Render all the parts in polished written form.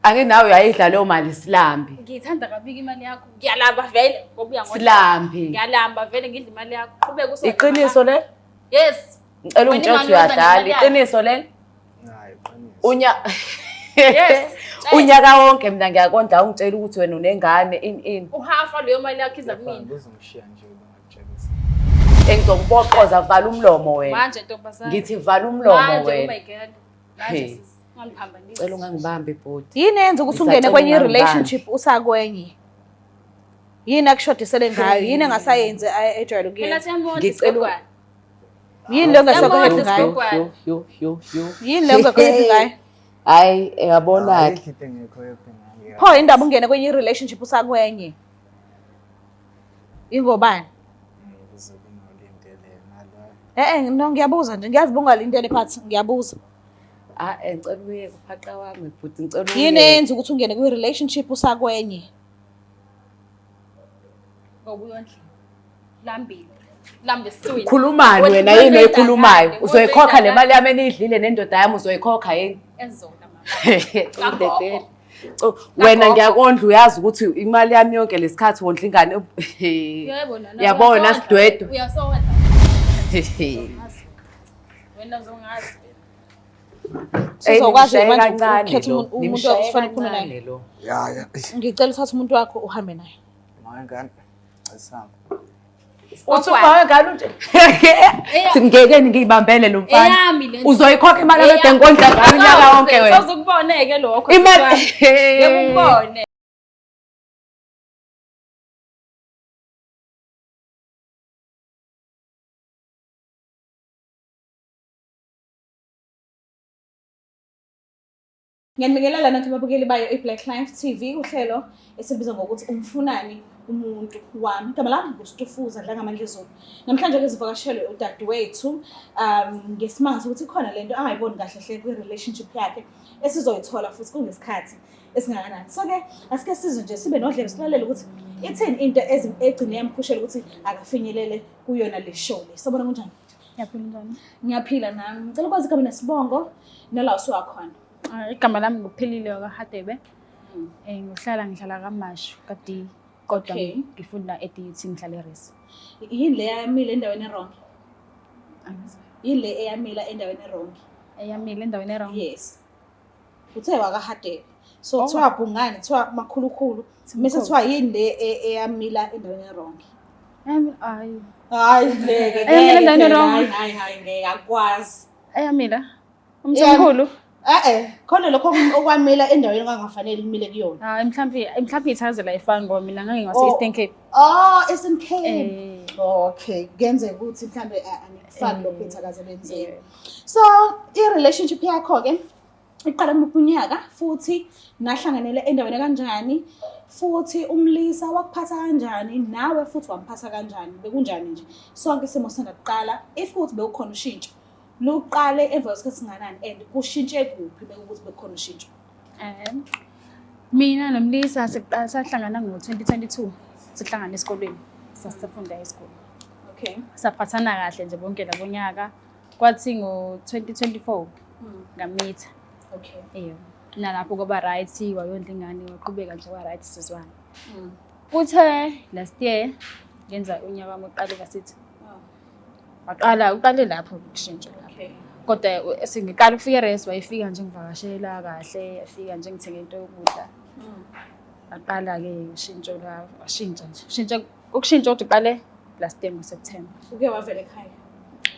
Anginawe uyayidla leyo mali silambi. Ngiyithanda kabi imali yakho. Ngiyalamba vele ngoba uyangondla. Silambi. Ngiyalamba vele ngidla imali yakho. Qhubeka usondle. Iqiniso le? Yes. Ngicela ungitshele ukuthi uyadlala. Iqiniso leli? Hayi, iqiniso. Unya Yes. Unyaka wonke mina ngiyakondla ungitshela ukuthi wena unengane in in. Uhafa leyo mali yakho iza kumina. Uzongishiya nje ubangakutshela ukuthi. Engizokuboqoza vala umlomo wena. Manje ntombazane. Ngithi vala umlomo Manje oh wena. my girl. Manje Hey. sis, ungangiphambanisi. Cela ungangibambi bhuti. Yini eyenza ukuthi ungene Ngisacela kwenye ungangibambi. i-relationship usakwenye? Yini akushodisele ngayo? Yini engasayenzi ejwayele Phela ukuyenza? siyamondla Ngicela isigogwana. Yini leyo ongasekho happy Yamondla ngayo? isigogwana. Yo yo yo yo. Yini leyo ongekho happy ngayo? Hayi, uyabona ke. Ayikho into engekho happy ngayo. Pho indaba ungene kwenye i-relationship usakwenye? Ingobani? Ukuze kunolindele nala. Eh eh no ngiyabuza nje ngiyazi bungalindele but ngiyabuza. Ah, ngicela uye kuphaqa wami bhuti, ngicela uye. Yini eyenza ukuthi ungene kwi-relationship usakwenye? Ngoba uyondla. Lambile. Lambe esiswini. Khulumani Wena wena yini wena oyikhulumayo? ingane, Uzoyikhokha le wena mali yami eniyidlile nendoda yami uzoyikhokha yini? Ezona mama. Udedele. Wena ngiyakondla uyazi ukuthi imali yami yonke lesikhathi wondla ingane. Yebo nana. Yabona uyasondla. sidwedwe. Uyasondla. Wena uzongazi. Sizokwazi Nimshaye manje kancane ukukhetha lo, umuntu nimshaye okufanele ukhulume naye. kancane lo. Ya ya. Ngicela uthathe umuntu wakho uhambe naye. Mawe ngane. Asihambe. Uthi uma wengane unje. Singekeni ngiyibambele lo mfana. Eyami le. Uzoyikhokha imali akade ngikondla ngayo unyaka wonke wena. Sozukubone-ke lokho. Imali Ngeke ukubone. Ngiyanibingelela nonke ababukeli bayo i-Black Life TV uhlelo esibiza ngokuthi umfunani umuntu wami. Igama lami nguStufuza Dlangamandla Zulu. Namhlanje ke sivakashelwe udadewethu ngesimanga sokuthi khona lento angayiboni kahle hle kwi-relationship yakhe esizoyithola futhi kungesikhathi esingakanani. So ke asike sizwe nje sibe nodlebe silalele ukuthi ithini into egcine yamkhushela ukuthi akafinyelele kuyona le show le. Sabona kunjani? Ngiyaphila njani? Ngiyaphila nami. Ngicela ukwazi igama nesibongo nala usuka khona. Ah, Igama lami nguPhilile wakaHadebe. Ngihlala ngihlala KwaMashu ka-D kodwa Okay. ngifunda e-DUT ngihlala eRis. Yini le eyamila endaweni e-wrong? Angizi. Yini le eyamila endaweni e-wrong? Eyamile endaweni e-wrong. Yes. Uthe wakaHadebe. So kuthiwa bhungane, kuthiwa makhulukhulu. Mese kuthiwa yini le eyamila endaweni e-wrong? Hayi. Hayi ngeke. Eyamila endaweni e-wrong. Hayi hayi hayi ngeke akwazi. Eyamila. Umthomkhulu. Eh eh khona lokho okwamila endaweni okungafanele kumile kuyona. Hayi mhlawumbe mhlawumbe ithazela ifani ngoba mina ngake ngase Oh. Eastern Cape. Oh, Eastern Cape. Eh. Okay, kuyenzeka ukuthi mhlambe anikufani lokho ethakazelweni zenu. So, i-relationship yakho ke iqala kumuphi unyaka futhi nahlanganele endaweni kanjani futhi umlisa wakuphatha kanjani nawe futhi wamphatha kanjani bekunjani nje sonke isimo sangakuqala if kuthi bekukhona ushintsho luqale emva kwesikhathi singanani and kushintshe kuphi bekukuthi bekukhona ushintsho. Mina nomlisa siqala sahlangana ngo-2022 sihlangana esikolweni sasifunda esikolweni. Okay. Saphathana kahle nje bonke labo nyaka. Kwathi ngo-2024 ngamitha. Okay. Yebo. Nalapho kwaba right wayondla ingane waqhubeka nje kwa right sizwana. Kuthe last year ngenza unyaka wami wokuqala evarsity. Waqala uqale lapho ukushintsha lapho. Okay. Kodwa sengiqala ukufika eRes wayefika nje ngivakashela kahle, yafika nje ngithenge into yokudla. Waqala-ke ushintsho la, washintsha nje. Ushintsha ukushintsha kodwa uqale last year ngoSeptember. Uke wavela ekhaya.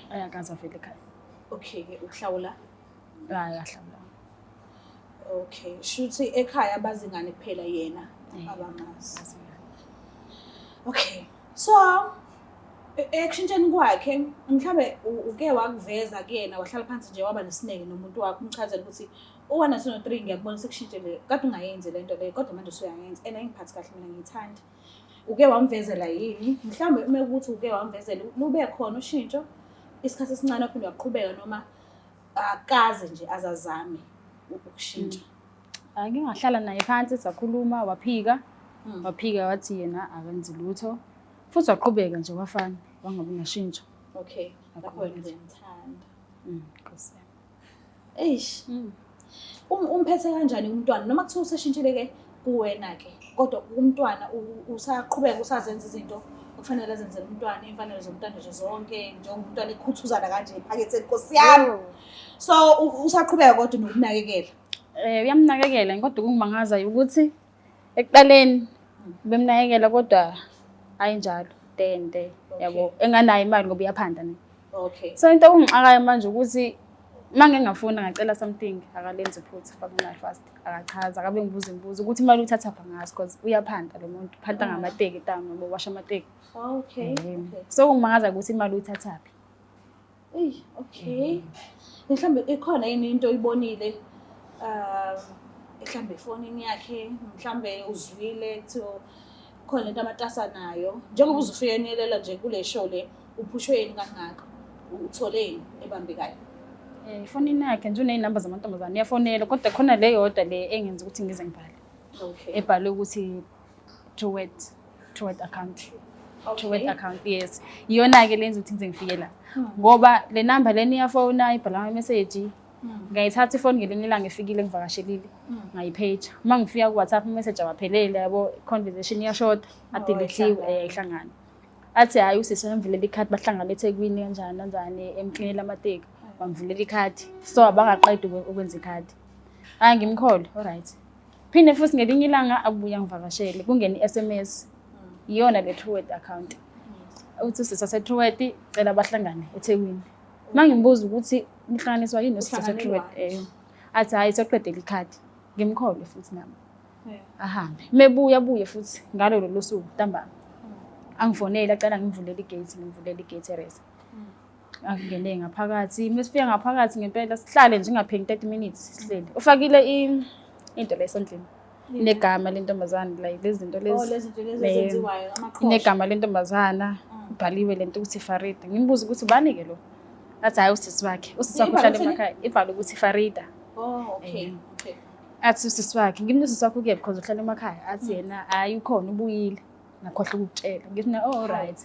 Ayakaze avele ekhaya. Okay, ke ukuhlawula. Hayi kahlawula. Okay, shuthi ekhaya bazingane kuphela yena abamazi. Okay. So ekushintsheni kwakhe mhlambe uke wakuveza kuyena wahlala phansi nje waba nesineke nomuntu wakho umchazele ukuthi u-1 no 3 ngiyakubona sekushintshile kade ungayenzi lento leyo kodwa manje usuyayenza and ayingiphathi kahle mina ngiyithandi. Uke wamvezela yini? Mhlambe uma ukuthi uke wamvezela lube khona ushintsho isikhathi esincane waphinde waqhubeka noma akaze nje azazame ukushintsha. Ake ngahlala naye phansi sakhuluma waphika. Waphika wathi yena akenzi lutho. Futhi waqhubeka nje wafana wangabi nashintsho. Okay, lapho wena uyamthanda. Nkosi yami. Eish. Umphethe kanjani umntwana noma kuthiwa useshintshile-ke kuwena-ke kodwa umntwana usaqhubeka usazenza izinto okufanele azenzele umntwana, iy'mfanelo zomntwana nje zonke njengomntwana ekhuthuzana kanje ephaketheni nkosi yami. Oh. So usaqhubeka kodwa nokunakekela. Uyamnakekela kodwa okungimangazayo ukuthi ekuqaleni bemnakekela kodwa ayinjalo tente yabo enganayo imali ngoba uyaphanda ne. Okay. So into okungixakayo manje ukuthi uma ngingafuna ngacela something akalenzi iphutha faka imali fast akachaza akabe ngibuza imibuzo ukuthi imali uyithathaphi angazi because uyaphanda lo muntu uphanda ngamateki tanga ngoba washa amateki. Okay. Okay. So kungimangaza ukuthi imali uyithathaphi. Eyi, okay. Mhlawumbe ikhona yini into oyibonile mhlawumbe efonini yakhe, mhlawumbe uzwile kuthiwa khona into amatasa nayo. Njengoba uzufinyelela nje kule show le, uphushwe yini kangaka? Utholeni ebambekayo? Ifonini yakhe nje uney'namba zamantombazane uyafonela kodwa khona le yodwa le engenza ukuthi ngize ngibhale. Okay. Ebhalwe ukuthi Truworths, Truworths account. Truworths account, yes. Iyona-ke lenza ukuthi ngize ngifike la. Ngoba le namba lena iyafona ibhala ama-message. Ngayithatha ifoni ngelinye ilanga ifikile ngivakashelile. Ngayipheja. Uma ngifika ku-WhatsApp ama-message awaphelele yabo, conversation iyashoda, adeletiwe, ayihlangani. Athi hhayi usisi wamvulela ikhadi bahlangana eThekwini kanjani kanjani emklinela amateki. Wamvulela ikhadi. So abangaqedi ukwenza ikhadi. Hhayi ngimkholwe, alright. Phinde futhi ngelinye ilanga abuye angivakashele kungene i-SMS. Iyona le Truworths account. Uthi usisi waseTruworths cela bahlangane eThekwini. Uma ngimbuza ukuthi nihlanganiswa yini nosisi waseTruworths, athi hhayi soqedela ikhadi. Ngimkholwe futhi nami. Ahambe. Mebuya abuye futhi ngalo lolo suku ntambama. Angifonele acela ngimvulele igate, ngimvulele igate ereza. Angene ngaphakathi, mesifika ngaphakathi ngempela sihlale nje ingapheli 30 minutes sihleli. Ufakile into la esandleni. Inegama lentombazane like lezi zinto Oh, lezi. lezi zinto lezi ezenziwayo amaqhosha. Inegama lentombazana, ibhaliwe lento ukuthi Farida. Ngimbuza ukuthi ubani ke lo? Athi hhayi usisi wakhe. Usisi wakhe Ibhalwe uhlala uthini? emakhaya. Ibhalwe ukuthi Farida. Oh, okay. Okay. Athi usisi wakhe, ngimni usisi wakhe ukephi because uhlala emakhaya. Athi yena hhayi ukhona ubuyile. Ngakhohlwa ukukutshela. Ngithi mina oh alright.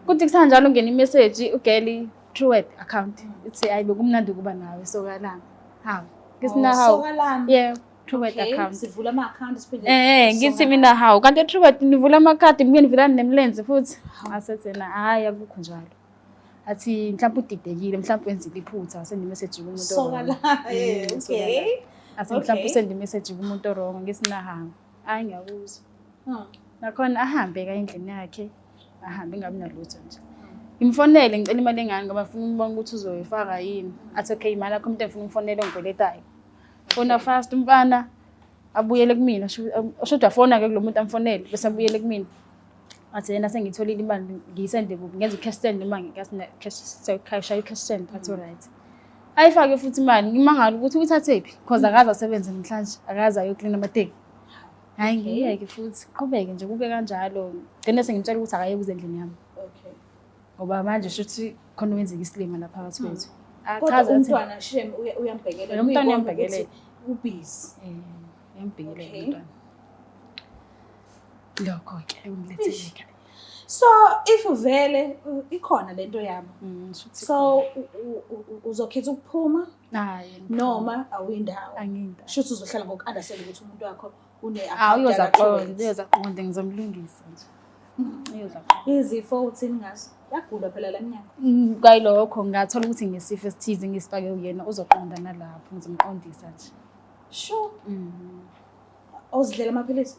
Kuthi kusanjalo ungena imeseji ugeli Truworths account. Ithi hayi bekumnandi ukuba nawe sokalami. Hawu. Ngithi na hawu. Sokalami. Yeah, Truworths Okay, account. Sivula ama-account siphinde. Ngithi mina hawu kanti eTruworths nivula amakhadi mbuye nivelane nemilenze futhi. Asethi yena hhayi akukho njalo. Athi mhlawumbe udidekile mhlawumbe wenzile iphutha wasenda imeseji kumuntu o-wrong. Sokalami. Okay. Athi mhlawumbe Okay. usenda imeseji kumuntu o-wrong ngithi na hawu. Hhayi ngiyakuzwa. Nakhona ahambe ka endlini yakhe, ahambe ingabi nalutho nje. Ngimfonele ngicela imali engane ngoba ngifuna ukubona ukuthi uzoyifaka yini. Athi okay imali yakho umuntu engifuna umfonele ongikweletayo. Fona fast umfana abuyele kumina, shuthi wafona-ke kulo muntu amfonele bese abuyele kumina. Athi yena sengiyitholile imali ngiyisende kuphi ngenza i-cash send noma ngishaya i-cash send athi alright. Ayifake futhi imali ngimangala ukuthi uyithathephi because akaze asebenze namhlanje akaze ayoklina amateki. Hhayi ngiyeke futhi qhubeke nje kube kanjalo gcine sengimtshela ukuthi akaye kuze endlini yami. Okay. Ngoba manje shuthi khona wenzeka isilima la phakathi kwethu. Kodwa Achaze athi umntwana shem uyambhekelela. Umntwana Kuyibona uyambhekelela. ukuthi ubhizi. Uyambhekelela Okay. umntwana. Lokho-ke engilethele ekhaya. So if vele ikhona lento yabo. Shuthi So uzokhetha ukuphuma hayi noma awuyindawo. angiyindawo. Shuthi uzohlala ngoku-understand ukuthi umuntu wakho une Hawu uyoza qonde, uyoza qonde ngizomlungisa nje. Uyoza qonde. Izifo uthini ngazo? Yagula phela la mnyaka. Kwayilokho ngathola ukuthi ngesifo esithize ngisifake kuyena uzoqonda nalapho ngizomqondisa nje. Sure. Ozidlela amaphilisi?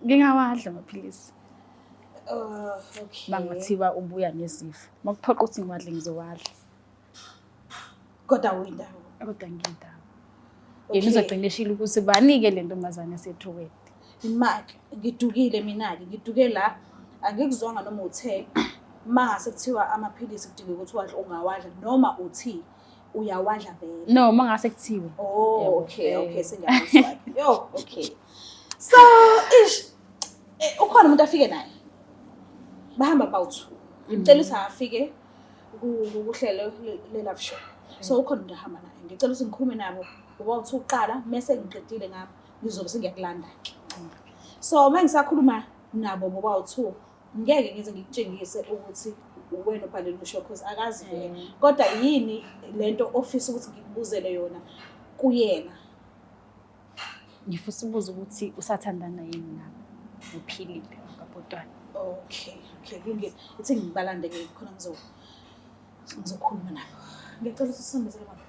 Ngingawadla amaphilisi. Okay. Bangathiwa ubuya nesifo. Makuphoqa ukuthi ngiwadle ngizowadla. Kodwa awuyindawo. Kodwa ngiyindawo. Okay. Yena uzogcina eshilo ukuthi banike le ntombazane yaseTruworths. Imake ngidukile mina-ke ngiduke la angikuzwanga noma uthe mangase kuthiwa amaphilisi kudingeka ukuthi uwadle ungawadla noma uthi uyawadla vele. No, mangase kuthiwe. Oh, Yebo. okay, okay, sengiyakuzwa. Yo, okay. So, ish ukhona umuntu afike naye. Bahamba about. Ngicela ukuthi afike kuhlelo le love show. So ukhona umuntu ahamba naye. Ngicela ukuthi ngikhulume nabo ngoba uthi uqala mase ngiqedile ngapha ngizobe sengiyakulanda ke. So uma ngisakhuluma nabo boba u2 ngeke ngize ngikutshengise ukuthi uwena obhalele usho because akazi vele. Kodwa yini lento ofisa ukuthi ngikubuzele yona kuyena? Ngifisa ukubuza ukuthi usathandana yini nami noPhilip kabhotwana. Okay, okay, kulungile. Ithi ngibalande ke khona ngizokhuluma nabo. Ngiyacela ukuthi usondezele baba.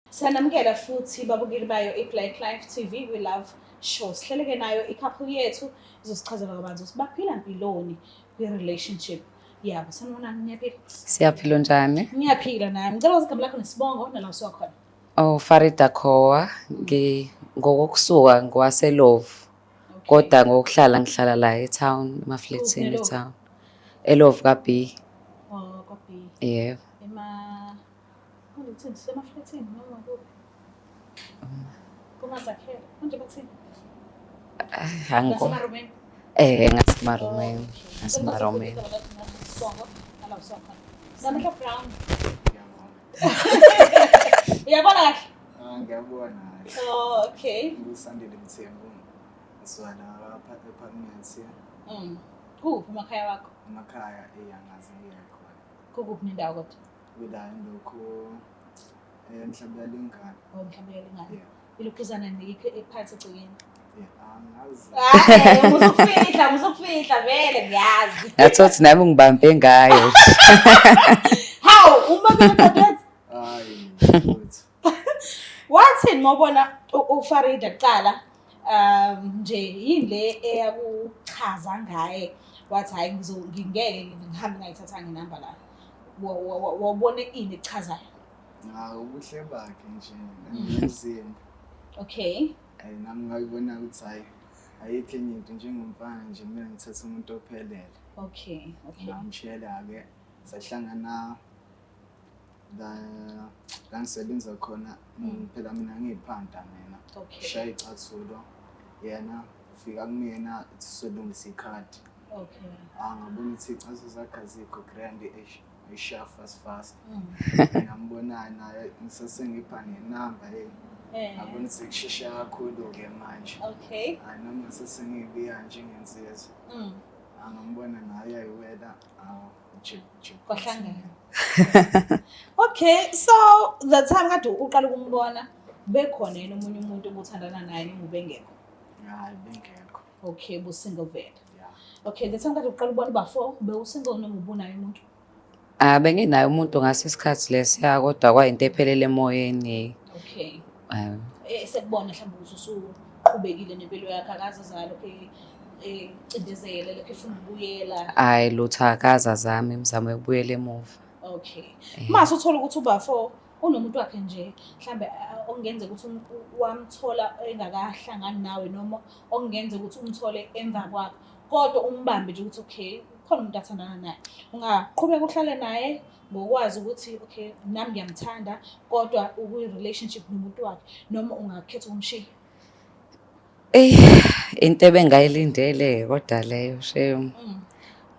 Siyanamukela futhi babukeli bayo i-Black Life TV We Love Show. Sihleleke nayo i-couple yethu izosichazela kabanzi ukuthi baphila mpiloni kwi-relationship yabo. Sanibonani, niyaphila? Siyaphila njani? Ngiyaphila nami. Ngicela ukwazi igama lakho nesibongo nala usuka khona. Oh Farida Khowa, ngokokusuka ngwaseLovu. Kodwa ngokuhlala ngihlala la e-town, emaflethini e-town. ELovu ka-B. Oh, ka-B. Yebo. Ema Manje kuthini sisemaflethini noma kuphi? Kumazakhele. Manje bathini? Angikho. Ngasemarumeni. Eh, ngasemarumeni. Ngasemarumeni. Namehlo brown. Ngiyabona. Uyabona kahle? Ah, ngiyabona kahle. Oh, okay. NguSandile Mthembu. Ngisuka la apartment Kuphi emakhaya wakho? emakhaya eyangazi ngiya khona. Kukuphi nendawo kodwa? Kula lokhu mhlawumbe yalingana. Oh, mhlawumbe yalingana. Yeah. Ilokhuzana nikho ephansi egcekeni. Yeah, angazi. Hayi, musukufihla, musukufihla vele ngiyazi. Ngathi uthi nami ngibambe ngayo. Hawu, uma ngidadewethu. Hayi, futhi. Wathini mawubona uFarida kuqala? Nje yini le eyakuchaza ngaye? Wathi hayi ngingeke ngihambe ngayithathanga inamba la. Wabona ini echazayo? Ah, ubuhle bakhe nje nomzimba. Okay. Ayi nami ngayibona ukuthi hayi ayikho enye into njengomfana nje mina ngithatha umuntu ophelele. Okay, okay. Ngamshela-ke sahlangana la la ngisebenza khona phela mina ngiyiphanta mina. Okay. Shaya icathulo yena ufika kumina solungisa ikhadi. Okay. Ah, ngabona ukuthi iy'cathulo zakhe azikho grand ayishaye fast fast. Ngambona naye ngisasengipha nenamba hey. Ngabona ukuthi kusheshe kakhulu-ke manje. Okay. Hayi nami ngase ngiyibiya njengensizwa. Angambona naye uyayiwela awu jip jip. Kwahlangana. Okay, so the time kade uqala ukumbona bekhona yini omunye umuntu obuthandana naye noma ubengekho? Hayi bengekho. Okay, ubusingle vele. Yeah. Okay, the time kade uqala ukubona ubafo bewusingle noma ubunaye umuntu? Ah, benginaye umuntu ngaso isikhathi lesiya kodwa kwayinto ephelele emoyeni. Okay. Eh, Sekubona mhlawumbe ukuthi usuqhubekile nempilo yakhe akaze azale okay cindezele lokho efuna ukubuyela. Hayi lutho akaze azame imizamo yokubuyela emuva. Okay. Mase uthola ukuthi ubafo unomuntu wakhe nje mhlambe okungenzeka ukuthi wamthola engakahlangani nawe noma okungenzeka ukuthi umthole emva kwakho kodwa umbambe nje ukuthi okay khona umuntu athandana naye. Ungaqhubeka uhlale naye ngokwazi ukuthi okay nami ngiyamthanda kodwa ukwi-relationship nomuntu wakhe noma ungakhetha ukumshiya. Eyi, into ebengayilindele kodwa leyo shame.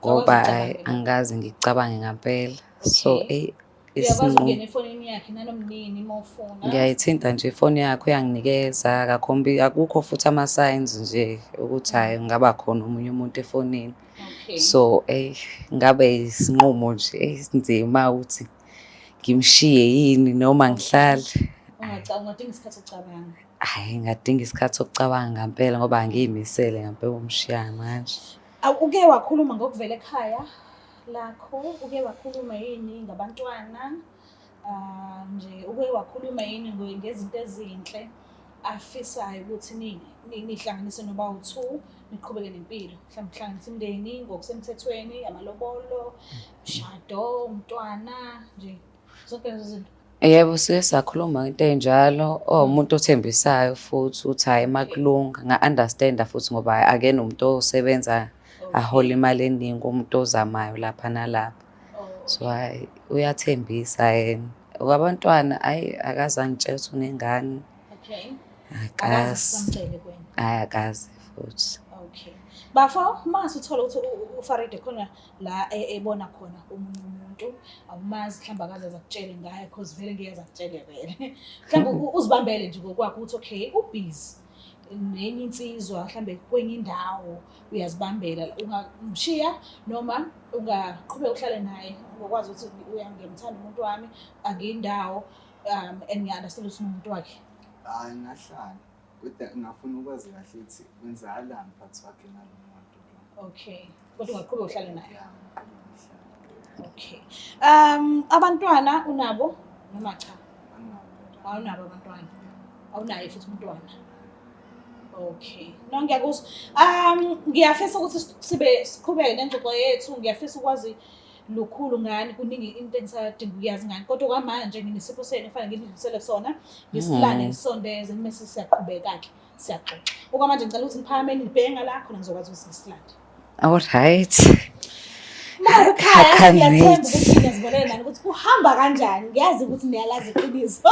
Ngoba Awukaze hhayi, ucabange. angikaze ngicabange ngempela. So Okay. eyi Uyakwazi isinqumo ukungena efonini yakhe nanoma nini uma ufuna. ngiyayithinta nje ifoni yakhe uyanginikeza akakhombi akukho futhi ama-signs nje ukuthi hhayi kungaba khona omunye umuntu efonini. Okay. So eyi ngabe isinqumo nje esinzima ukuthi ngimshiye yini noma ngihlale. Ungadinga isikhathi sokucabanga. Hhayi ngingadinga isikhathi sokucabanga ngempela ngoba angiyimisele ngempela ukumshiya manje. Uke wakhuluma ngokuvela ekhaya lakho? Uke wakhuluma yini ngabantwana? Nje uke wakhuluma yini ngezinto ezinhle afisayo ukuthi nihlanganise noba u-two niqhubeke nempilo? Mhlawumbe kuhlanganise imindeni ngokusemthethweni, amalobolo, umshado, umntwana, nje zonke lezo zinto. Yebo, sike sakhuluma ngento ey'njalo. Oh, umuntu othembisayo futhi uthi hhayi makulunga. Nga-understand-a futhi ngoba akuyena umuntu osebenza ahole imali eningi, umuntu ozamayo lapha nalapha. So hhayi uyathembisa yena. Okwabantwana hhayi akaze angitshele ukuthi unengane. Okay. Akaze Akaze. asamcele kuwena. Hhayi akaze futhi. Okay. Bafo, mase uthola ukuthi uFaride khona la ebona khona omunye umuntu, awumazi mhlawumbe akaze azakutshele ngaye because vele ngeke azakutshele vele. Mhlawumbe uzibambele nje ngokwakho ukuthi okay, ubusy. Nenye insizwa mhlambe kwenye indawo uyazibambela, ungamshiya noma ungaqhubeka uhlale naye ngokwazi ukuthi ngiyamthanda umuntu wami, angiyindawo, and ngiya-understand ukuthi umuntu wakhe. Hhayi, ngahlala kodwa ngingafuna ukwazi kahle ukuthi kwenzakalani phakathi kwakhe nalo muntu lo. Okay, kodwa ungaqhubeka uhlale naye. Ya, ngiqhubeke ngihlale. Okay. Abantwana unabo noma cha? Anginabo. Awunabo abantwana. Awunaye futhi umntwana. Okay. No, ngiyakuzwa. Ngiyafisa ukuthi sibe siqhubeke nengxoxo yethu, ngiyafisa ukwazi lukhulu ngani, kuningi into engisadinga ukuyazi ngani. Kodwa kwamanje nginesipho senu kufanele ngidlulisele sona, ngisilande ngisondeze mase siyaqhubeka-ke, siyaxoxa. Okwamanje ngicela ukuthi niphakameni nibheke ngala khona ngizokwazi ukuthi ngisilande. All right. Ekhaya I can't ngiyathemba wait. ukuthi niyazibonela nani ukuthi kuhamba kanjani. Ngiyazi ukuthi niyalazi iqiniso.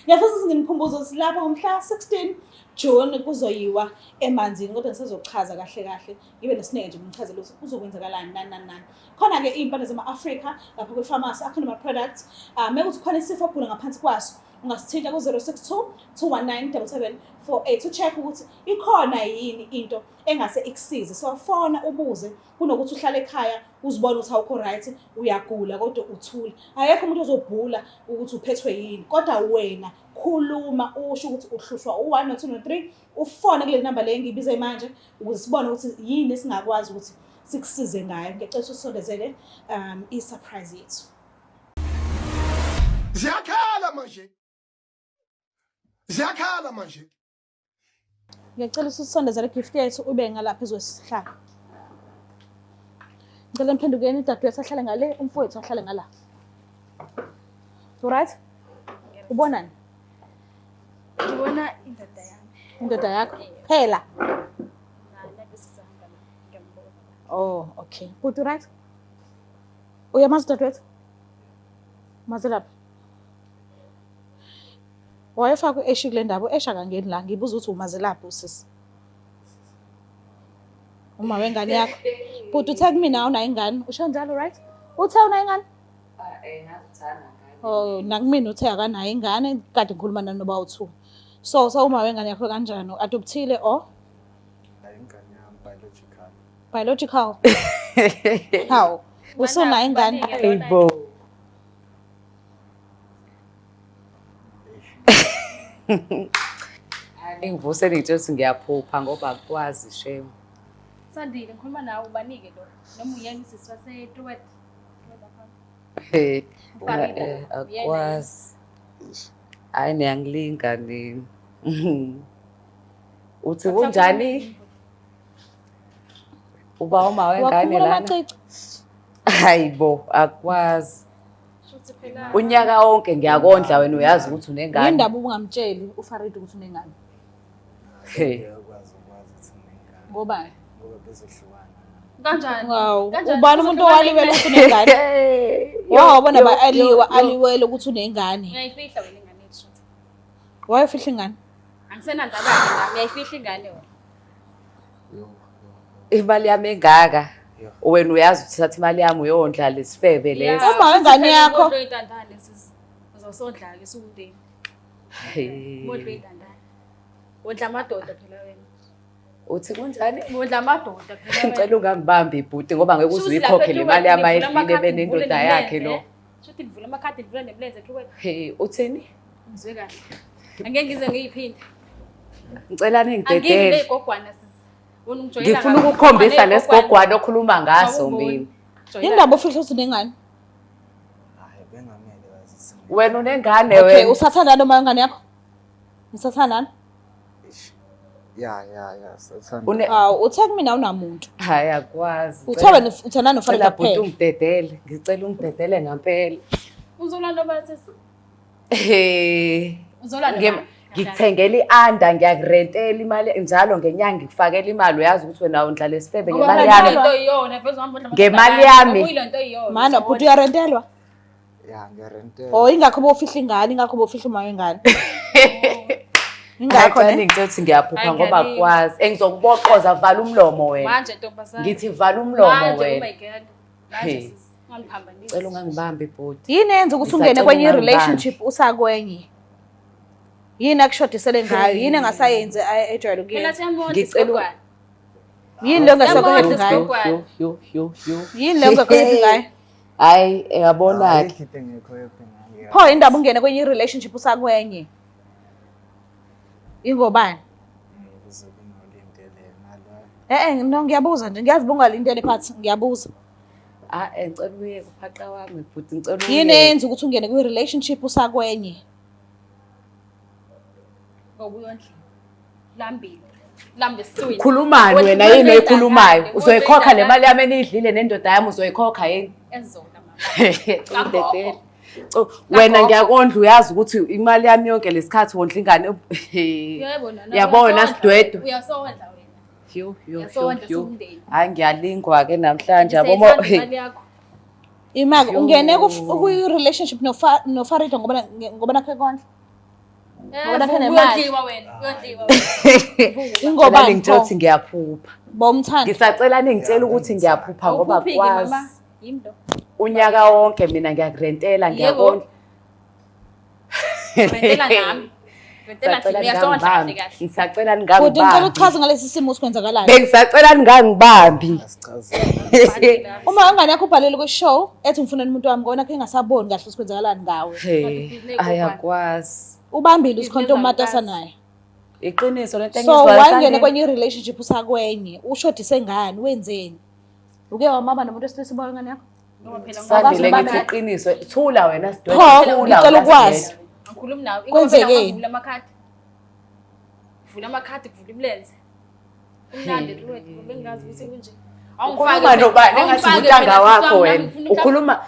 Ngiyafisa ukuthi nginikhumbuze ukuthi lapha ngomhla 16 June kuzoyiwa emanzini, kodwa ngisazochaza kahle kahle, ngibe nesineke nje ngimchazele ukuthi kuzokwenzakalani nani nani nani. Khona-ke iy'mpande zama-Afrika lapha kwi-pharmacy, akhona ama-products. Mekuthi khona isifo ogula ngaphansi kwaso, ungasithinta ku-062 219 7748 u-check ukuthi ikhona yini into engase ikusize. So fona ubuze, kunokuthi uhlale ekhaya uzibone ukuthi awukho right, uyagula kodwa uthule. Akekho umuntu ozobhula ukuthi uphethwe yini, kodwa wena khuluma usho ukuthi uhlushwa u-1 no-2 no-3, ufone kule namba le engiyibize manje ukuze sibone ukuthi yini esingakwazi ukuthi sikusize ngayo. Ngiyacela ukuthi usondezele i-surprise yethu. Ziyakhala manje. Ziyakhala manje. Ngiyacela ukuthi usondezele igift yethu ube ngalapha ezosihlalo. Ngicela niphendukeni, udadewethu ahlale ngale, umfowethu ahlale ngala. Alright? Ubonani? Ngibona indoda yami. Indoda yakho? Phela. Nalesi sihamba ngiyambona. Oh, okay. Bhuti, right? Uyamazi udadewethu? Mazi laphi? Wayefaka u-Eshi kule ndaba, u-Eshi akangeni la, ngibuza ukuthi umazelaphi usisi. Uma wengane yakho. Bhuti uthe kumina awunayo ingane, usho njalo, right? Uthe unayo ingane? Oh, nakumina uthe akanayo ingane, kade ngikhuluma nanoba u-2. So uma wengane yakho kanjani? Adoptile or Hayi, ingane yami biological. Biological? Hawu, usunayo ingane? Hayibo. Ngivuse ngitshela ukuthi ngiyaphupha ngoba akwazi shame. Sandile, ngikhuluma nawe, ubanike lo noma uyena usisi wase-Truworths? Hey, Farida, akwazi. Hayi, niyangilinga nini. Uthi kunjani? Uba uma wengane Wakhumula lana. amacici. Hayibo, akwazi. Shuthi phela Unyaka wonke ngiyakondla, wena uyazi ukuthi unengane. Yindaba ubungamtsheli uFarid ukuthi unengane? Hey. Ngiyakwazi ukwazi ukuthi nginengane Ngoba ngoba bezohlukana. Kanjani? Wow, Kanjani? ubani umuntu owaliwela ukuthi unengane? Wawabona ba-aliwa aliwele ukuthi unengane. Uyayifihla wena ingane yethu shuthi. Wayefihla ingane? Angisenandaba-ke nami, uyayifihla ingane wena. Yo, yo. Imali yami engaka. Yo. Wena uyazi ukuthi thatha imali yami uyondla lesifebe lesi. Uma wengane yakho. Modlo iy'ntandane sisi. Uzosondla-ke sukumndeni. Hey. Modlo iy'ntandane. Wondla amadoda phela wena. Uthi kunjani? Wondla amadoda phela wena. Ngicela ungangibambi ibhuti ngoba ngeke uze Shuthi lapha uyikhokhele imali yami eTruworths nivula ayidlile amakhadi, benendoda nivule yakhe nemilenze, lo. eh? Shuthi nivula amakhadi, nivule nemilenze eTruworths. Hey, uthini? Ngizwe kahle. Angeke ngize ngiyiphinde. Ngicela Angimi ningidedele. ley'gogwana sisi. Wena ungijwayela Ngifuna kabi. ukukhombisa Ngigogwana. lesigogwana okhuluma ngaso Awuboni. mina. Jwayela Yindaba ufihla ukuthi unengane? Hayi, bengamele bazise. Wena unengane Okay, wena. usathandana noma wengane yakho? Nisathandana? Eish. Ya, ya, ya, sathanda. Une Hawu, uthe kumina awunamuntu. Hayi, akwazi. Uthe wena uthandana noFarid Ngicela bhuti kuphela. ungidedele. Ngicela ungidedele ngempela. Uzolanda obani sisi? Hey. Uzolanda obani? Ngikuthengela i-anda, ngiyakurentela imali njalo ngenyanga, ngikufakela imali, uyazi ukuthi wena undla lesifebe Ngoba ngemali phela yami. kuyilento iyona, vele uzohamba udla Ngemali amadoda yami. Kuyilento iyona. Mana bhuti uyarentelwa? Ya, ngiyarentela. Oh, ingakho bofihla ingane, ingakho bofihla uma wengane. Ingakho Ngicela ne? ngitshela ukuthi ngiyaphupha Hayi, ngoba ngiyalinga. akwazi. Engizokuboqoza, vala umlomo wena. Manje ntombazane. Ngithi vala umlomo Manje, oh wena. my God. Manje Hey. sisi, ungangiphambanisi. Ngicela ungangibambi bhuti. Yini eyenza ukuthi ungene Ngisacela kwenye ungangibambi. relationship usakwenye? Yini akushodisele ngayo? Yini engasayenzi ejwayele Phela ukuyenza? siyambona Ngicela u- isigogwane. Yini le ongasekho happy Siyambona ngayo? isigogwane. Yo, yo, yo, yo. Yini le ongekho happy ngayo? Hayi, uyabona-ke. Ayikho into engekho happy ngayo. Pho indaba ungene kwenye i-relationship usakwenye. Ingobani? Kuze kunolindele nalo. Eh eh no ngiyabuza nje ngiyazi bungalindele phathi ngiyabuza. Ah, ngicela uyeke uphaqa wami bhuti, ngicela Yini uyeke. eyenza ukuthi ungene kwi-relationship usakwenye? Ngoba uyondla. Lambile. Lambe esiswini. Khulumani Wondla wena yini indoda oyikhulumayo? yakhe, Uzoyikhokha le wondla mali yami eniyidlile nendoda yami uzoyikhokha yini? Ezona mama. Udedele. Wena ngiyakondla uyazi ukuthi imali yami yonke lesikhathi wondla ingane. Yebo nana. Yabona uyasondla sidwedwe. Uyasondla wena. Yo yo yo Uyasondla yo. siwumndeni. Hayi ngiyalingwa ke namhlanje yabo Siyayithanda imali yakho. Imaki ungene kwi-relationship noFarida ngoba ngoba nakhe kondla. Eh, Ngoba nakhe nemali. Uyondliwa wena. Uyondliwa wena. Ingobani ngitshela pho? ukuthi ngiyaphupha. Bomthanda. Ngisacela ningitshela ukuthi ngiyaphupha ngoba Awuphuphi-ke, mama. kwazi. Yimi lo. Unyaka wonke mina ngiyakurentela Yebo. ngiyakondla. Rentela nami. Rentela Ngisacela thina uyasondla kahle ningangibambi. kahle. Ngisacela Bhuti ngicela ningangibambi. uchaze ngalesi simo ukuthi kwenzakalani. Bengisacela ningangibambi. Asichazele. Uma ingane yakho ubhalele kwi-show ethi ngifunela umuntu wami ngona khe engasaboni kahle ukuthi kwenzakalani ngawe. Hey, ayakwazi. Ubambile usikhonto umatasa naye. Iqiniso lento So engizwayo wangene Sandile. kwenye i-relationship usakwenye, ushodise ngani, wenzeni? Uke wamaba nomuntu wesilisa uba ingane yakho? Ngoba phela Sandile ngoba ngithi iqiniso. Thula wena sidwedwe. Pho, Thula ngicela wena ukwazi. sidwedwe. Angikhulumi nawe. Kwenzekeni? Vula amakhadi. Vula amakhadi, kuvula imilenze. Kumnandi Ruwethu, bengingazi ukuthi kunje. Ukhuluma nobani engathi ngutanga wakho wena. Ukhuluma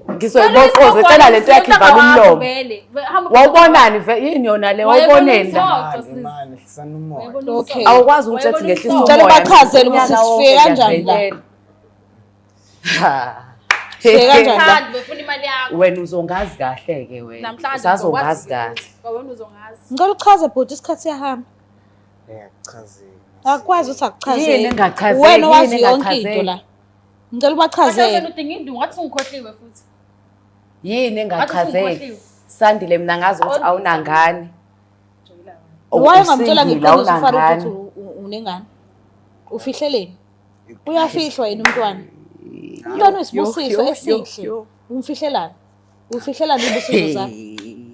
Vele ngizoyiboqoza cela lento yakhe ivala umlomo. Wawubonani ve yini yona le wawuboneni la? Imali, hlisana umoya. Okay. Awukwazi ukutshela ukuthi ngehlisa Ngicela umoya. ubachazele ukuthi Unyaka wonke sifike kanjani la. ngiyakurentela. Ha. Sifike kanjani la? Thandi befuna imali yakho. Wena uzongazi kahle ke wena. Namhlanje Usazongazi uzokwazi kahle. Ngoba wena uzongazi. Ngicela uchaze bhuti isikhathi siyahamba. Ngiyakuchazela. Akwazi ukuthi akuchazele. Yini engachazeki, Wena owazi yini yonke into engachazeki? la. Ngicela Kahle ubachazele. wena udinga induku ngathi ungikhohliwe futhi. Yini engachazeki? ungikhohliwe. Sandile mina ngazi ukuthi awunangane. Why ungamtshela Usingile, ngeqiniso uFarida awunangane. ukuthi unengane? Ufihleleni? Uyafihlwa yena umntwana. Umntwana uyisibusiso Yo, yo, esihle. yo. Umfihlelani? Ufihlelani izibusiso zakho?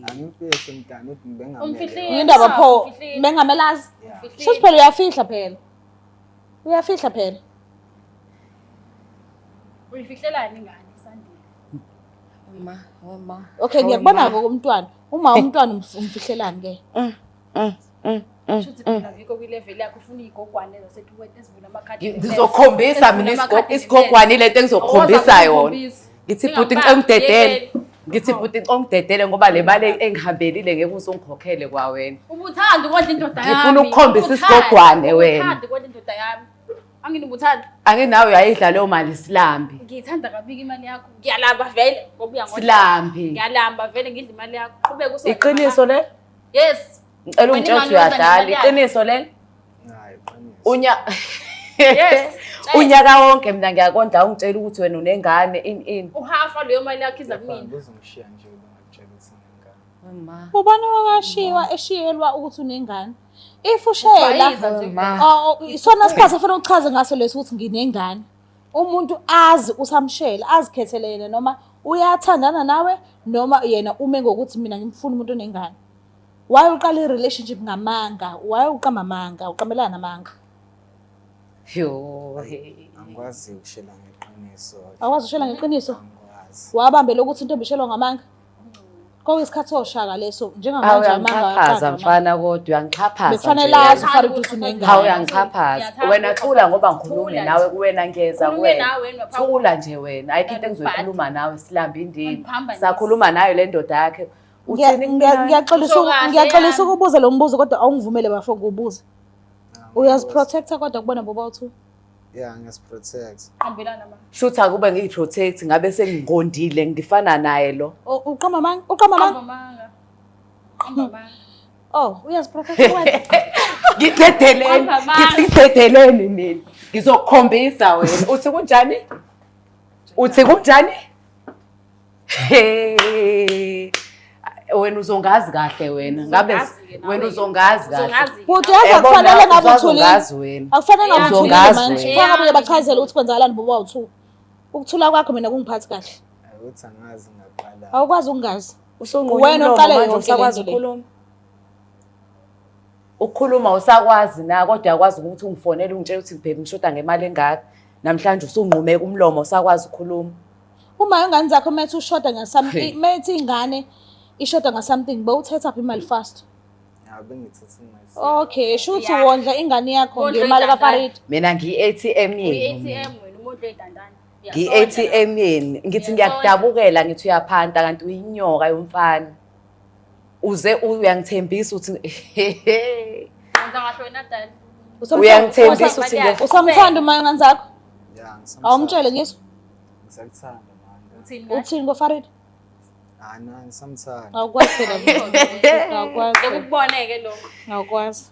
Angimfihli mntana uthi ngibengamele. Umfihlile. Indaba pho Umfihlile. bengamelazi. Umfihlile. Shuthi phela uyafihla phela. Uyafihla phela. Uyifihlelani ingane Sandile? Ma, oh ma. Okay, ngiyakubona ke umntwana. Uma umntwana umfihlelani ke? Shuthi phela ngikho kwi-level yakho ufuna iy'gogwane zaseTuwet ezivula amakhadi. Ngizokhombisa mina isigogwane lento engizokukhombisa yona. Ngithi bhuti ngicela ungidedele. Ngithi bhuti ngicela ungidedele ngoba le mali engihambelile ngeke uze ungikhokhele kwawena. Ubuthanda ukondla indoda yami. Ngifuna ukukhombisa Ubuthanda, isigogwane wena. Ubuthanda ukondla indoda yami. Angini ubuthanda. Anginawe uyayidla leyo mali silambi. Ngiyithanda kabi imali yakho. Ngiyalamba vele ngoba uyangondla. Silambi. Ngiyalamba vele ngidla imali yakho. Qhubeka usondle. Iqiniso le? Yes. Ngicela Wena ungitshele ukuthi imali uyondla uyadlala. ngemali yakho. Iqiniso leli? Hayi, qiniso. Unya Yes. Unyaka wonke mina ngiyakondla ungitshela ukuthi wena unengane ini ini. Uhafa leyo mali yakho iza kumina. Uzongishiya nje ubangakutshela ukuthi nginengane. Ubani owakashiwa eshiyelwa ukuthi unengane? If ushela Ubhayiza nje. Ma. Oh, isona sikhathi afuna ukuchaza ngaso leso ukuthi nginengane. Umuntu azi usamshela, azikhethele yena noma uyathandana nawe noma yena ume ngokuthi mina ngimfuna umuntu onengane. Why uqala i-relationship ngamanga? Why uqamba amanga? Uqambelana namanga? Yo. Angikwazi ukushela ngeqiniso. Awukwazi ukushela ngeqiniso? Angikwazi. Wabambela ukuthi intombi ishelwa ngamanga? Kwakuyisikhathi oshaka leso Hawu njengamanje amanga uyangixhaphaza ayaqanjwa mfana kodwa uyangixhaphaza. Bekufanele nje azi wena. uFarida ukuthi unengane. Hawu uyangixhaphaza. Ngiyathanda Wena thula ngoba ngikhulume Thula nawe nje. kuwena ngiyeza Khulume kuwena. nawe wena, bapha- Thula nje wena. Ayikho into engizoyikhuluma nawe silambi indini. Angiphambanisi. Sakhuluma nayo le ndoda yakhe. Uthini kumina? Ngiyaxolisa Usho kahle, ngiyaxolisa yami. ukubuza lo mbuzo kodwa awungivumele bafo ngubuze. Uyaziprotecta kodwa kubona boba uthu. Yeah, ngiyasiprotect. Qambelana ma. Shuthi akube ngiyiprotect ngabe sengingondile ngifana naye lo. Uqamba amanga? Uqamba Qamba amanga? amanga. Qamba amanga. Oh, uyaziprotecta wena. Ngidedeleni. Qamba amanga. Ngithi ngidedeleni mina. Ngizokukhombisa wena. Uthi kunjani? Uthi kunjani? Hey. Wena uzongazi kahle wena. Ngabe Uzongazi-ke nawe. wena uzongazi kahle. Uzongazi-ke Bhuti nawe. yazi Yabona, akufanele ngabe uzazi uthulile. ungazi wena. Akufanele ngabe uthulile Uzongazi manje. wena. Kufanele ngabe uyabachazela ukuthi kwenzakalani boba u-two. Ukuthula kwakho mina kungiphathi kahle. Ukuthi angazi ngaqala. Awukwazi ukungazi. Usunqunywa Wena umlomo oqale manje yonke usakwazi lento le. ukukhuluma. Ukukhuluma usakwazi na kodwa uyakwazi ukuthi ungifonele ungitshele ukuthi babe ngishoda ngemali engaka. Namhlanje usunqumeka umlomo usakwazi ukukhuluma. Uma ingane zakho methi ushoda nga-something, Hey. methi ingane ishoda nga-something, bowuthatha phi imali fast? Ya bengithatha imali. Okay, shuthi Yeah. wondla ingane yakho Wondla ngemali intandane. kaFarid. Mina ngiyi-ATM yenu. Uyi-ATM wena, umuntu oyintandane. Ngiyi-ATM yenu. Ngithi ngiyakudabukela ngithi uyaphanta kanti uyinyoka yomfana. Uze uyangithembisa uthi Wenza kahle wena dali. Uyangithembisa uthi Usamthanda uma ingane zakho? Ya ngisamthanda. Awumtshele ngizwe. Ngisakuthanda manje. Uthini ngaye? Uthini ngoFarid? Ah na ngisamthanda. Awukwazi phela. Awukwazi. Ngeke ukubone-ke lokho. Awukwazi.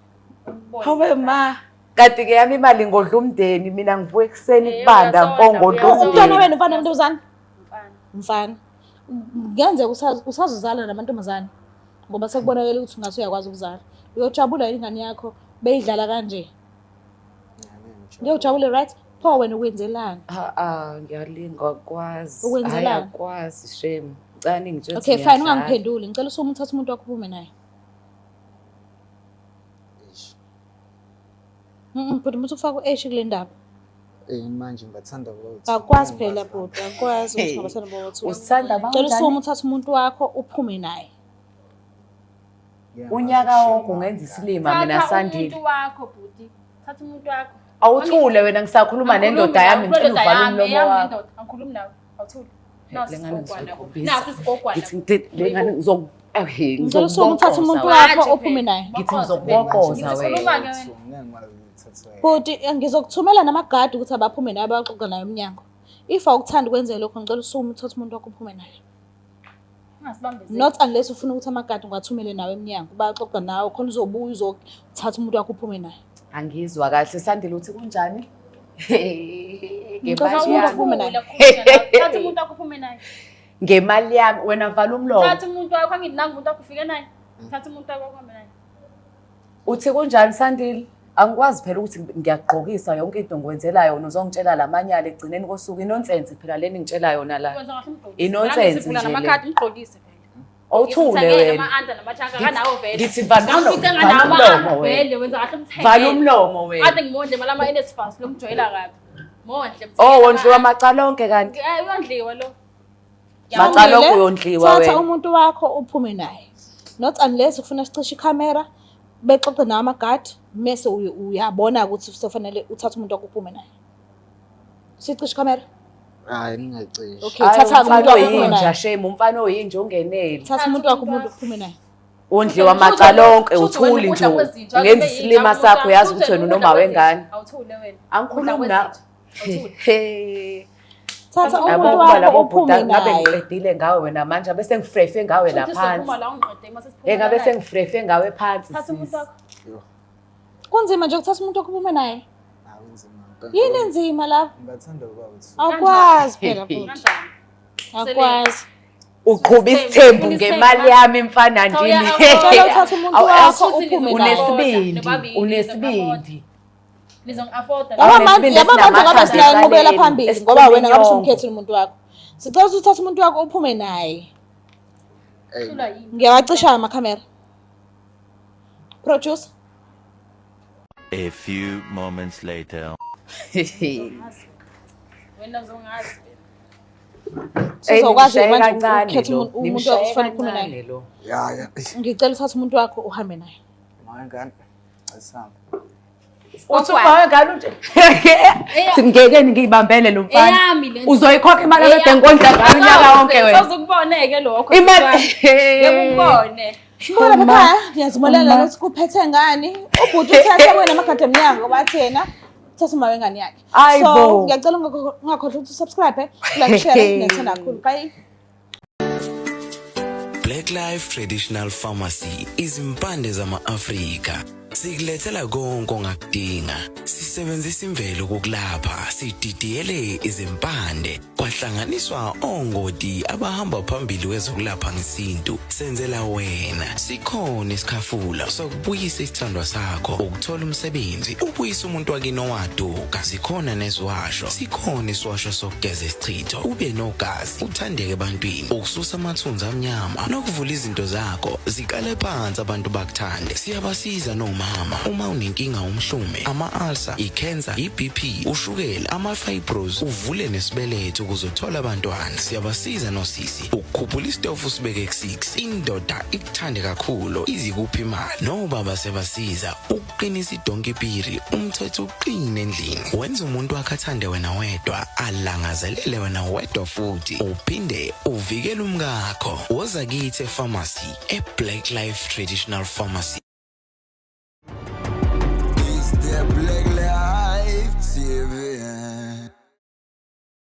Ukubone. Hawe ma, kanti ke yami imali ngodla umndeni mina ngivuka ekuseni Eh, kubanda uyasonda, mpo ngodla uyasonda. Umntwana umndeni. wenu mfana ntombazane? Mfana. Mfana. Kungenzeka usazozala namantombazane ngoba sekubonakele ukuthi ungase uyakwazi ukuzala. Uyojabula yini ingane yakho beyidlala kanje? Ngeke ujabule right? Pho wena ukwenzelani? Ah ah ngiyalinga akwazi. Ukwenzelani? Hayi akwazi shame. Ngicela ningitshele Okay ukuthi fine ngiyadlala. ungangiphenduli. Ngicela usume uthathe umuntu wakho uphume naye. Eish. Bhuti muthi ufaka u-H kule ndaba. Eh manje ngibathanda bowu-two. Akwazi phela bhuti, akwazi ukuthi ngabathanda bowu-two. Usithanda Ngicela usume kanjani? uthathe umuntu wakho uphume naye. Ngeke Unyaka ngikwazi wonke ukushiya ungenza mama. isilima mina Thatha Sandile. umuntu wakho bhuti. Thatha umuntu wakho. Awuthule wena ngisakhuluma nendoda yami ngicela uvale umlomo wakho. Nendoda, angikhulumi nawe. Awuthule. Nasi Le ngane isigogwana. ngizoyikhombisa. Nasi isigogwana. Ngithi le ngane ngizokuboqoza Ngicela usume uthathe umuntu wena. wakho uphume naye. Ngithi ngizokuboqoza Ngithi wena. khuluma ke wena. Ngeke ngikwazi ukuthatha yena. Bhuti ngizokuthumela namagadi ukuthi abaphume naye bayoxoxa naye emnyango. If awukuthandi kwenze lokho ngicela usume uthathe umuntu wakho uphume naye. Ungasibambezeli. Not unless ufuna ukuthi amagadi ngiwathumele nawe emnyango bayoxoxa nawe khona uzobuya uzothatha umuntu wakho uphume naye. Angizwa kahle Sandile uthi kunjani? Ngicela Ngemali umuntu yami. aphume naye. Thatha umuntu wakho uphume naye. Ngemali yami wena vala umlomo. Thatha umuntu wakho angithi nangu umuntu wakho ufike naye. Thatha umuntu wakho uhambe naye. Uthi kunjani Sandile? Angikwazi phela ukuthi ngiyagqokisa yonke into ngikwenzela yona uzongitshela lamanyala ekugcineni kosuku inonsense phela leni ngitshela yona la. Wenza kahle umgqokise. Inonsense Nami nje le. namakhadi umgqokise phela. Awuthule wena. Ama-anda namachaka kanawo vele. Ngithi vala Ngamfice umlomo, nganawo vala ama-anda umlomo wena. vele wenza kahle umthengele. Vala umlomo wena. Ade ngimondle mala ama-NSFAS lo mjwayela kabi. Mondle. Oh wondliwa macala onke kanti. Eh uyondliwa lo. Macala onke Sandile, uyondliwa Thatha wena. umuntu wakho uphume naye. Not unless ufuna sicishe ikhamera bexoxe nawe amagadi mese uyabona ukuthi sekufanele uthathe umuntu wakho uphume naye. Sicishe ikhamera? Hayi ningacishi. Okay, Hayi, thatha umfana umuntu wakho uphume oyinja naye. shame umfana oyinja ongeneli. Thatha umuntu wakho umuntu uphume naye. Wondliwa macala onke uthuli nje. Ungenza isilima sakho uyazi ukuthi wena unoma wengane. Awuthule wena. Angikhulumi na. He. Thatha Yabo umuntu kuba wakho labo uphume bhuti ngabe naye. ngiqedile ngawe wena manje abe sengifrefe ngawe la phansi. La ungiqede mase siphuma. Eh ngabe sengifrefe ngawe phansi. Thatha umuntu sisi. wakho. Yo, Kunzima nje ukuthatha umuntu wakho uphume naye. akunzima ngempela. Yini enzima lapho? Ngibathanda bowu-two. Awukwazi phela bhuti. Kanjani? Awukwazi. Uqhuba isithembu ngemali yami mfana ndini. Ngicela uthathe umuntu Awu, wakho awuthi uphume naye. Unesibindi, Nobabili, unesibindi. Nizongi-afforda. Yabo manje Awunesibindi yabo manje ngabe esinamathambo sinayinqubela ecaleni, phambili ngoba wena ngabe esiqinile. usumkhethile umuntu wakho. Sicela ukuthi uthathe umuntu wakho uphume naye. Ey, Hlulwa yini? Ngiyawacisha amakhamera. Producer. A few moments later. Wena uzongazi. Sizokwazi Nimshaye manje kancane ukukhetha lo, umuntu nimshaye wakho kufanele uphume naye. kancane lo. Ya ya. Ngicela uthathe umuntu wakho uhambe naye. Mama ngane. Asihambe. Uthi uma wengane unje. Ngeke ngiyibambele lo mfana. Eyami le nto. Uzoyikhokha imali akade ngikondla ngayo unyaka wonke wena. Sozukubone-ke lokho. Imali Ngeke ukubone. Mbona ekhaya ngiyazibonela ukuthi kuphethe ngani. Ubhuti uthathe wena amagadi emnyango bathi yena uthathe uma wengane yakhe. Ayi So bo. ngiyacela ungakhohlwa ukuthi usubscribe, like, share, ngiyathanda kakhulu. Bye. Black Life Traditional Pharmacy izimpande zama-Afrika. Sikulethela konke ongakudinga. Sisebenzisa imvelo ukukulapha, sididiyele izimpande, kwahlanganiswa ongoti abahamba phambili kwezokulapha ngesintu. Senzela wena. Sikhona isikhafula sokubuyisa isithandwa sakho, ukuthola umsebenzi, ubuyise umuntu wakini owaduka. Zikhona neziwasho, sikhona isiwasho sokugeza isichitho, ube nogazi, uthandeke ebantwini, ukususa amathunzi amnyama nokuvula izinto zakho ziqale phansi abantu bakuthande. Siyabasiza nomama uma unenkinga umhlume, ama-ulcer, i-cancer, i-BP, ushukela, ama-fibros, uvule nesibeletho ukuze uthole abantwana. Siyabasiza nosisi ukukhuphula isitofu usibeke ku-6, indoda ikuthande kakhulu izikuphi imali. Nobaba siyabasiza ukuqinisa idonkipiri, umthetho uqine endlini, wenza umuntu wakhe athande wena wedwa, alangazelele wena wedwa, futhi uphinde uvikele umkakho. Woza kithi e-pharmacy, e-Black Life Traditional Pharmacy. It's the Black